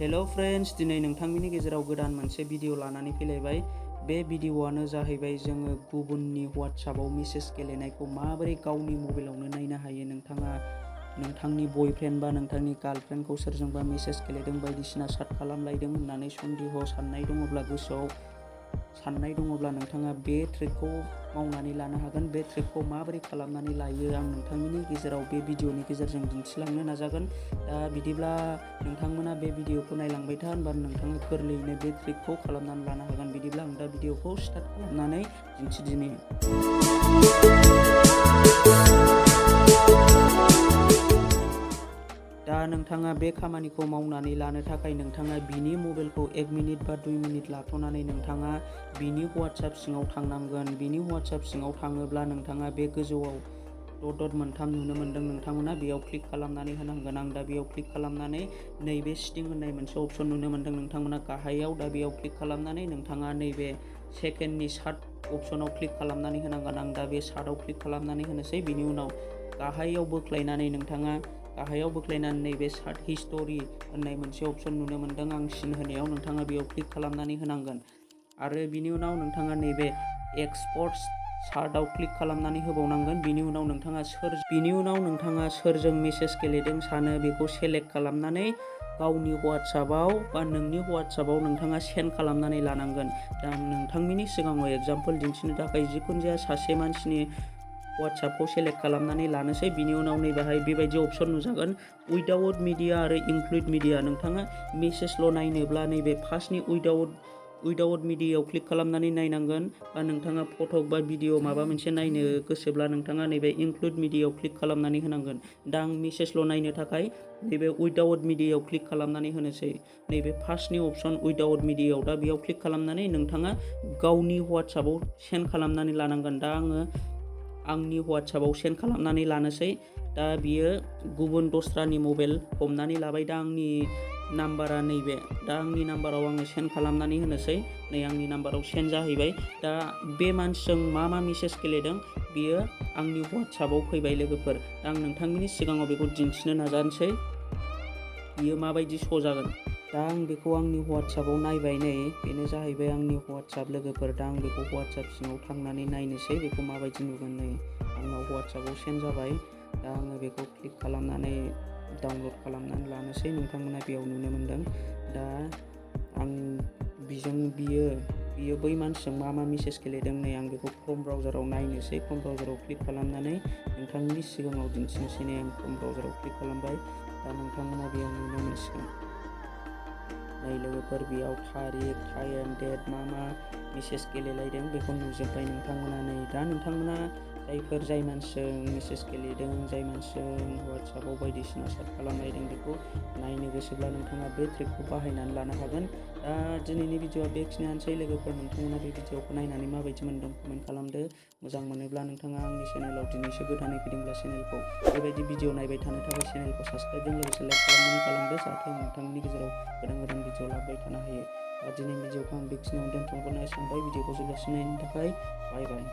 Hello friends, दिनै नोंथांनि गेजेराव गोदान मोनसे भिडिअ लानानै फैलायबाय। बे भिडिअआनो जाहैबाय जोङो गुबुननि WhatsAppआव मेसेज गेलेनायखौ माबोरै गावनि मबाइलावनो नायनो हायो। नोंथाङा नोंथांनि बयफ्रेन्ड बा नोंथांनि गार्लफ्रेन्डखौ सोरजोंबा मेसेज गेलेदों, बायदिसिना चाट खालामलायदों होननानै सन्देह साननाय दङब्ला, गोसोआव साननाय दङब्ला नोंथाङा बे ट्रिकखौ मावनानै लानो हागोन। बे ट्रिकखौ माबोरै खालामनानै लायो आं नोंथांनि गेजेराव बे भिडिअनि गेजेरजों दिन्थिलांनो नाजागोन। दा बिदिब्ला नोंथांमोना बे भिडिअखौ नायलांबाय था, होनबानो नोंथाङा गोरलैयैनो बे ट्रिकखौ खालामनानै लानो हागोन। बिदिब्ला आं दा भिडिअखौ स्टार्ट खालामनानै दिन्थिदिनि। दा नोंथाङा बे खामानिखौ मावनानै लानो थाखाय नोंथाङा बिनि मबाइलखौ 1 मिनिट बा 2 मिनिट लाथ'नानै नोंथाङा बिनि WhatsApp सिङाव थांनांगोन। बिनि WhatsApp सिङाव थाङोब्ला नोंथाङा बे गोजौआव डट मोनथाम नुनो मोन्दों, नोंथांमोना बेयाव क्लिक खालामनानै होनांगोन। आं दा बेयाव क्लिक खालामनानै नैबे सिटिं होननाय मोनसे अपसन नुनो मोन्दों नोंथांमोना गाहायाव। दा बेयाव क्लिक खालामनानै नोंथाङा नैबे सेकेन्डनि सार्ट अपसनाव क्लिक खालामनानै होनांगोन। आं दा बे सार्टआव क्लिक खालामनानै होनोसै। बिनि उनाव गाहायाव बोख्लायनानै नैबे सार्ट हिस्टरि होननाय मोनसे अपसन नुनो मोन्दों आं सिन होनायाव, नोंथाङा बेयाव क्लिक खालामनानै होनांगोन। आरो बिनि उनाव नोंथाङा नैबे एक्सपर्ट सार्टआव क्लिक खालामनानै होबावनांगोन। बिनि उनाव नोंथाङा सोरजों मेसेज गेलेदों सानो बेखौ सेलेक्ट खालामनानै गावनि WhatsAppआव बा नोंनि WhatsAppआव नोंथाङा सेन्ड खालामनानै लानांगोन। दा आं नोंथांनि सिगाङाव एगजामपोल दिन्थिनो थाखाय जिखुनु जाया सासे मानसिनि WhatsAppखौ सेलेक्ट खालामनानै लानोसै। बिनि उनाव नैबेहाय बेबायदि अपसन नुजागोन, उइदाउट मिडिया आरो इनक्लुड मिडिया। नोंथाङा मेसेजल' नायनोब्ला नैबे फार्स्टनि उइदाउट मिडियायाव क्लिक खालामनानै नायनांगोन। बा नोंथाङा फटक बा भिडिअ माबा मोनसे नायनो गोसोब्ला नोंथाङा नैबे इनक्लुड मिडियायाव क्लिक खालामनानै होनांगोन। दा आं मेसेजल' नायनो थाखाय नैबे उइदाउट मिडियायाव क्लिक खालामनानै होनोसै। नैबे फार्स्टनि अपसन उइदाउट मिडियायाव, दा बेयाव क्लिक खालामनानै नोंथाङा गावनि WhatsAppआव सेन्ड खालामनानै लानांगोन। दा आङो आंनि WhatsAppआव सेन्ड खालामनानै लानोसै। दा बियो गुबुन दस्रानि मबाइल हमनानै लाबाय। दा आंनि नाम्बारा नैबे, दा आंनि नाम्बाराव आङो सेन्ड खालामनानै होनोसै। नै आंनि नाम्बाराव सेन्ड जाहैबाय। दा बे मानसिजों मा मेसेज गेलेदों बियो आंनि WhatsAppआव फैबाय लोगोफोर। दा आं नोंथांनि सिगाङाव बेखौ दिन्थिनो नाजानोसै बियो माबायदि श' जागोन। दा आं बेखौ आंनि WhatsAppआव नायबाय, नै बेनो जाहैबाय आंनि WhatsApp लोगोफोर। दा आं बेखौ WhatsApp सिङाव थांनानै नायनोसै बेखौ माबायदि नुगोन। नै आंनाव WhatsAppआव सेन्ड जाबाय। दा आङो बेखौ क्लिक खालामनानै डाउनलड खालामनानै लानोसै। नोंथांमोना बेयाव नुनो मोन्दों। दा आं बियो बै मानसिजों मा मेसेज गेलेदों, नै आं बेखौ क्रोम ब्राउजाराव नायनोसै। क्रोम ब्राउजाराव क्लिक खालामनानै नोंथांनि सिगाङाव दिन्थिनोसै। नै आं क्रोम ब्राउजाराव क्लिक खालामबाय। दा नोंथांमोना बेयाव नुनो मोनसिगोन। नै लोगोफोर, बेयाव थारिख, टाइम, डेट मा मेसेज गेलेलायदों बेखौ नुजोब्बाय नोंथांमोना। नै दा नोंथांमोना जाय मानसिजों मेसेज गेलेदों, जाय मानसिजों WhatsAppआव बायदिसिना चाट खालामलायदों, बेखौ नायनो गोसोब्ला नोंथाङा बे ट्रिकखौ बाहायनानै लानो हागोन। दा दिनैनि भिडिअआ बेखिनियानोसै लोगोफोर। नोंथांमोना बे भिडिअखौ नायनानै माबायदि मोन्दों कमेन्ट खालामदो। मोजां मोनोब्ला नोंथाङा आंनि चेनेलाव दिनैसो गोदानै फैदोंब्ला चेनेलखौ बेबायदि भिडिअ नायबाय थानो थाखाय चेनेलखौ साबस्क्राइबजों लोगोसे लाइक खालामदो, जाहाथे नोंथांनि गेजेराव गोदान भिडिअ लाबोबाय थानो हायो। दा दिनैनि भिडिअखौ आं बेखिनियावनो दोनथ'नो सानबाय। भिडिअखौ जोबजासिम नायनो थाखाय बाय बाय।